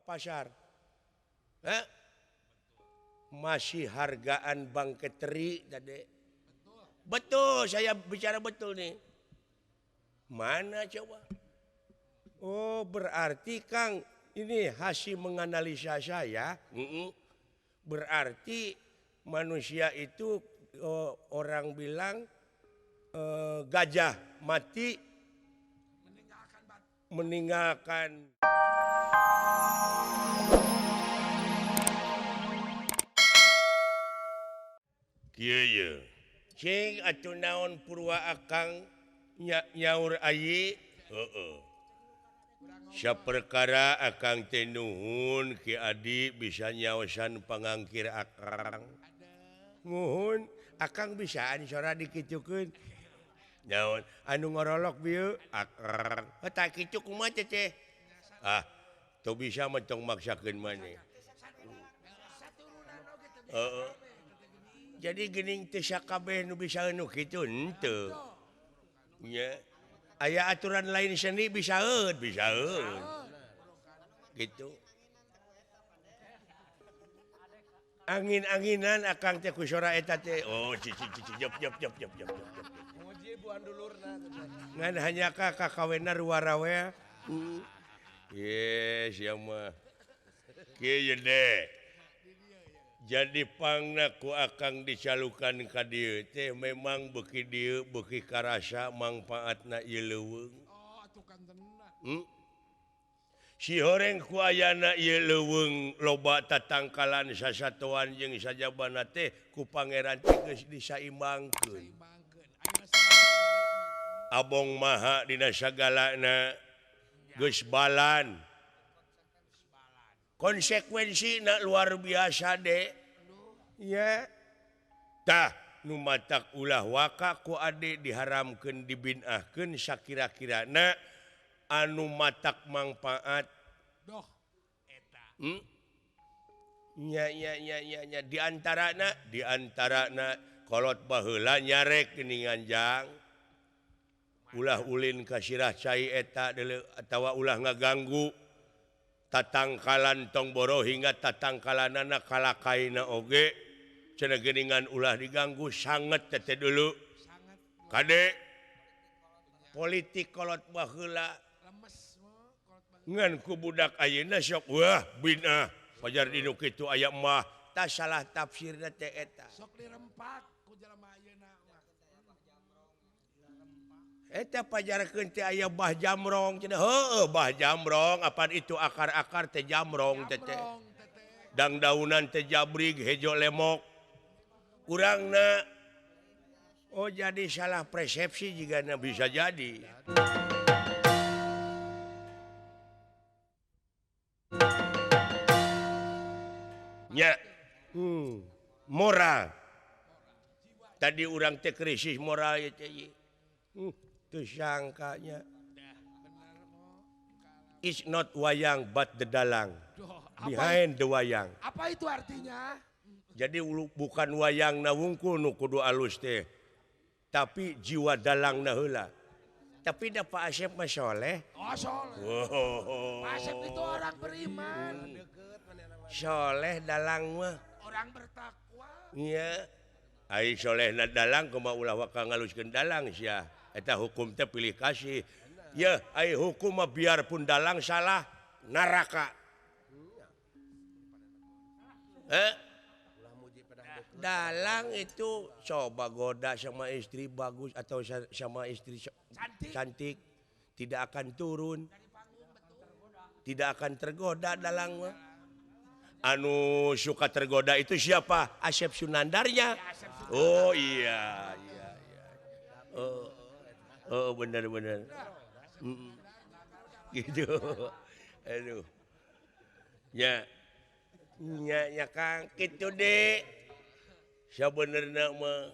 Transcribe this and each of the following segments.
Pasar. Hah? Masih hargaan bangke teri tadi. Betul, saya bicara betul nih. Mana coba? Oh, berarti Kang ini hasil menganalisa saya. Berarti manusia itu orang bilang gajah mati meninggalkan kieu ye. Cing atuh naon purwa akang nyaur ayi heeh. Saperkara akang teh nuhun Ki Adi bisa nyaosan pangangkir akang. Nuhun akang bisaan sora dikitukeun. Naon anu ngorolok bieu akang. Tah kitu kumaha teh? Ah, teu bisa mah tong maksakeun maneh. Heeh. Jadi geuning teh sakabeh nu bisa nu kitu henteu. Nya aya aturan lain seni bisaeun, bisaeun. Gitu. Angin-anginan akang teh ku sora eta teh. Oh, cici cici jop jop jop jop jop. Ngan hanya ka kakawena ruwarawe. Ye, sia mah. Kieu deh. Jadi pangna ku akang dicalukan ka dieu teh memang beuki dieu beuki karasa mangpaatna ieu leuweung. Oh, atuh kantenna. Si horeng ku ayana ieu leuweung loba tatangkalan sasatoan jeung sajabana teh ku pangeran teh geus disaimbangkeun. Abong maha dina sagalana geus balan. Konsekuensi na luar biasa deh. Ya. Tah nu matak ulah waka ku ade diharamkeun dibinahkeun sakira-kirana anu matak mangpaat. Doh eta. Nya nya nya nya nya diantarana kolot baheula nyarek geuningan jang. Ulah ulin ka sirah cai eta deuleu atawa ulah ngaganggu tatangkalan tong boro hingga tatangkalanana kalakaina oge cenah geuningan ulah diganggu sanget teh dulu kade politik kolot baheula ngan ku budak ayeuna sok wah binah pajar dinu kitu aya mah tah salah tafsirna teh eta sok dirempak ku jelema ayeuna mah eta pajarkeun teh aya bah jamrong cenah heueuh bah jamrong apan itu akar-akar teh jamrong teh dangdaunan teh jabrig hejo lemok urangna oh jadi salah persepsi jigana bisa jadi. Nya moral tadi urang teh krisis moral ieu teh teu sangkanya it's not wayang but the dalang behind the wayang. Apa itu artinya? Jadi bukan wayang na wungkul nu kudu alus teh, tapi jiwa dalang na heula. Tapi da Pak Asep mah soleh. Oh, soleh. Oh. Pak Asep itu orang beriman. Soleh dalang mah. Orang bertakwa. Iya. Ai soleh na dalang kumaha ulah waka ngaluskeun dalang sia. Eta hukum teh pilih kasih. Ya, ai hukum mah biarpun dalang salah neraka. Dalang itu coba goda sama istri bagus atau sama istri cantik, tidak akan turun, tidak akan tergoda dalang mah. Anu suka tergoda itu siapa? Asep Sunandarnya. Oh iya iya iya. Oh, oh benar benar. Gitu. Aduh. Ya. Nya nya Kang kitu deh. Sabenerna mah.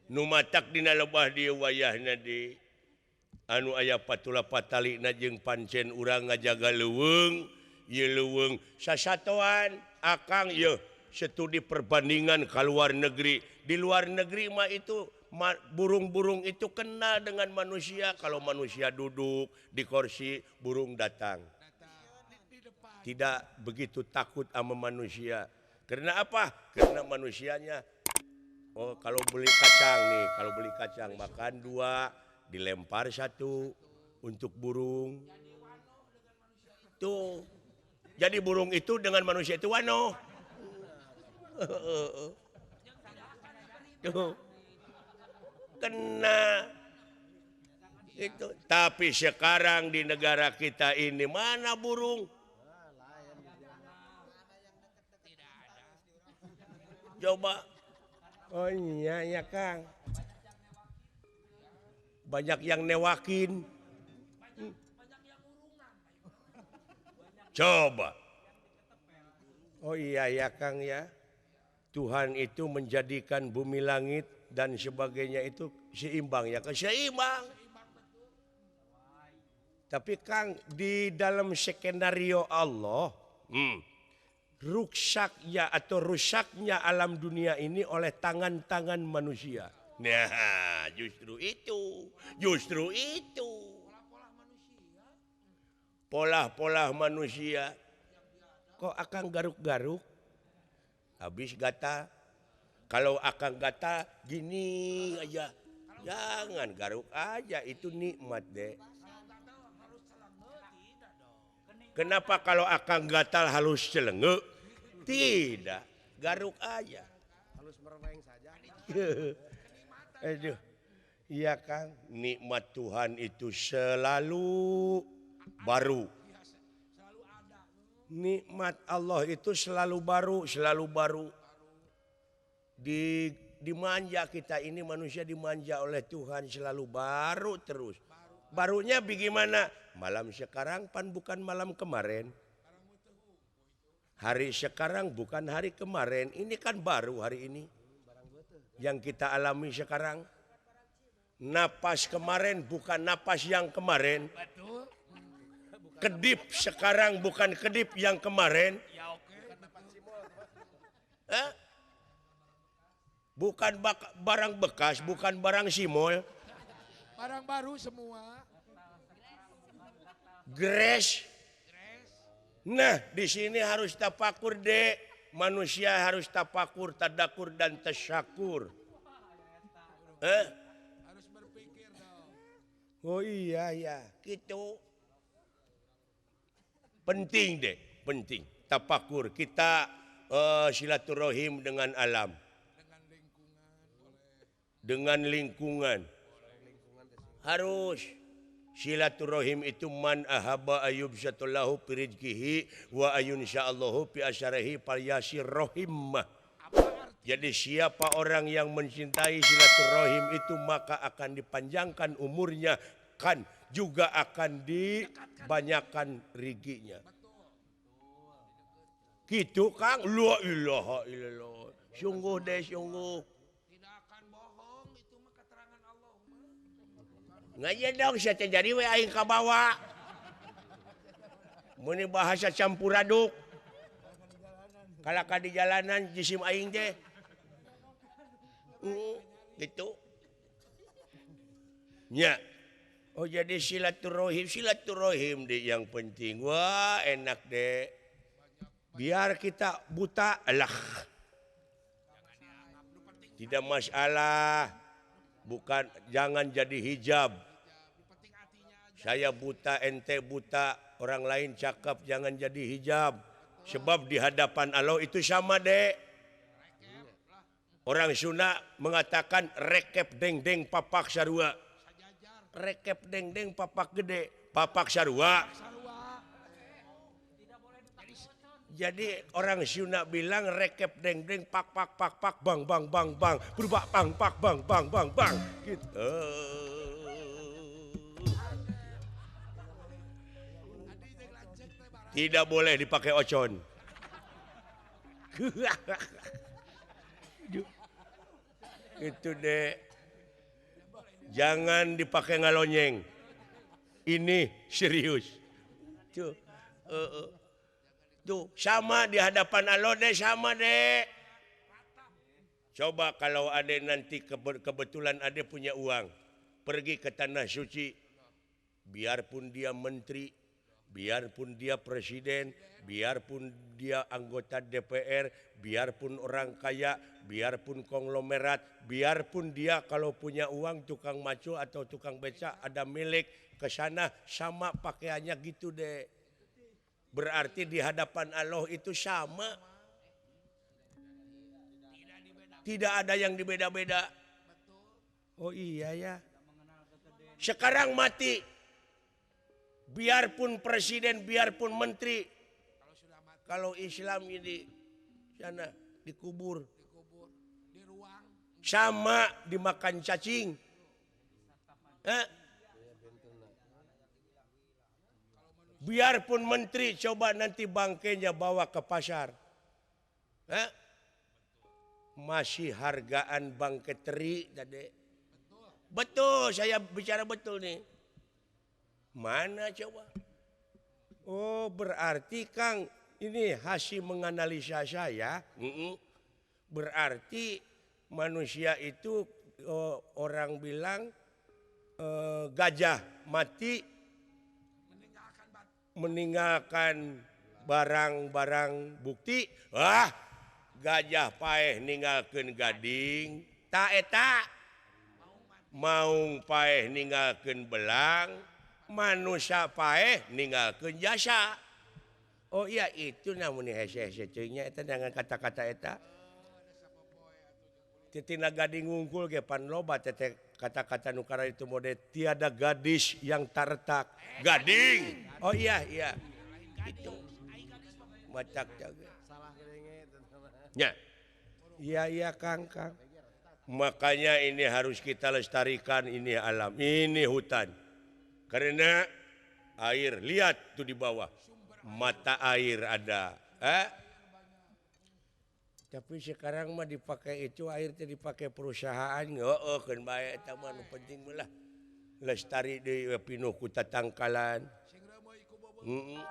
Nu matak dina lebah dieu wayahna di anu aya patula patalina jeung pancen urang ngajaga leuweung, ieu leuweung sasatoan akang ieu studi perbandingan ka luar negeri. Di luar negeri mah itu burung-burung itu kenal dengan manusia. Kalau manusia duduk di kursi, burung datang. Tidak begitu takut sama manusia. Karena apa? Karena manusianya, oh kalau beli kacang nih, kalau beli kacang makan 2, dilempar 1 untuk burung. Tuh. Jadi burung itu dengan manusia itu wano. Tuh. Kena. Itu. Tapi sekarang di negara kita ini mana burung? Coba. Oh iya ya Kang. Banyak yang newakin. Coba. Oh iya ya Kang ya. Tuhan itu menjadikan bumi langit dan sebagainya itu seimbang ya kan? Seimbang. Tapi Kang, di dalam skenario Allah, rusaknya atau rusaknya alam dunia ini oleh tangan-tangan manusia. Nah, justru itu. Justru itu. Pola-pola manusia. Kok akan garuk-garuk? Habis gatal. Kalau akan gatal gini aja. Jangan garuk aja, itu nikmat deh. Kenapa kalau akan gatal halus celenge? Tidak, garuk aja. Halus mereweng saja. Aduh. Iya Kang, nikmat Tuhan itu selalu baru. Nikmat Allah itu selalu baru, selalu baru. Dimanja kita ini, manusia dimanja oleh Tuhan selalu baru terus. Barunya bagaimana? Malam sekarang pan bukan malam kemarin. Hari sekarang bukan hari kemarin. Ini kan baru hari ini. Yang kita alami sekarang. Napas kemarin bukan napas yang kemarin. Kedip sekarang bukan kedip yang kemarin. Eh? Bukan barang bekas, bukan barang simol. Barang baru semua. Grace. Nah, di sini harus tafakur dek. Manusia harus tafakur, tadakur dan tasyakur. Eh? Harus berpikir dong. Oh iya ya, gitu. Penting deh, penting. Tafakur kita silaturahim dengan alam. Dengan lingkungan. Harus silaturahim itu man ahaba ayub satullahu fi rizqihi wa ayun sya'allahu fi asyarihi falyasir rahimah. Jadi siapa orang yang mencintai silaturahim itu maka akan dipanjangkan umurnya, kan juga akan dibanyakkan riginya. Gitu Kang, la ilaha illallah. Sungguh deh, sungguh. Ngaji dong, saya jadi we aing kabawa. Muni bahasa campur aduk. Kalaka di jalanan jisim aing teh. Gitu. Nya. Oh jadi silaturahim, silaturahim deh yang penting. Wah, enak deh. Biar kita buta, alah. Tidak masalah. Bukan, jangan jadi hijab. Saya buta, ente buta, orang lain cakep, jangan jadi hijab. Sebab di hadapan Allah itu sama dek. Orang Sunda mengatakan rekep deng-deng papak sarua. Rekep deng-deng papak gede, papak sarua. Jadi orang Sunda bilang rekep deng-deng pak pak pak pak bang bang bang bang berubah pang pak bang bang bang bang gitu. Tidak boleh dipakai ocon. Itu deh. Jangan dipakai ngalonyeng. Ini serius. Tuh. Tuh sama di hadapan Allah deh, sama deh. Coba kalau ada nanti kebetulan ada punya uang, pergi ke tanah suci, biarpun dia menteri, biarpun dia presiden, biarpun dia anggota DPR, biarpun orang kaya, biarpun konglomerat, biarpun dia kalau punya uang tukang macu atau tukang becak ada milik ke sana sama pakaiannya gitu deh. Berarti di hadapan Allah itu sama. Tidak ada yang dibeda-beda. Oh iya ya. Sekarang mati. Biarpun presiden, biarpun menteri. Kalau Islam ini sana dikubur. Sama dimakan cacing. Biarpun menteri coba nanti bangkainya bawa ke pasar. Masih hargaan bangke teri tadi. Betul, saya bicara betul nih. Mana coba? Oh, berarti Kang ini hasil menganalisa saya. Berarti manusia itu orang bilang gajah mati meninggalkan barang-barang bukti. Wah, gajah paeh ninggalkeun gading, ta eta maung paeh ninggalkeun belang, manusia paeh ninggalkeun jasa. Oh iya itu namun hese-hese ceunya eta dengan kata-kata eta. Titina gading ngungkul ge pan loba teh kata-kata nu kara itu mode tiada gadis yang tak retak. Gading. Oh iya iya. Itu. Macak jaga. Ya. Iya iya Kang Kang. Makanya ini harus kita lestarikan, ini alam, ini hutan. Karena air, lihat tuh di bawah. Mata air ada. Tapi sekarang mah dipakai itu air teh dipakai perusahaan. Heeh keun bae eta mah nu penting mah lah. Lestari deui pinuh ku tatangkalan. Heeh.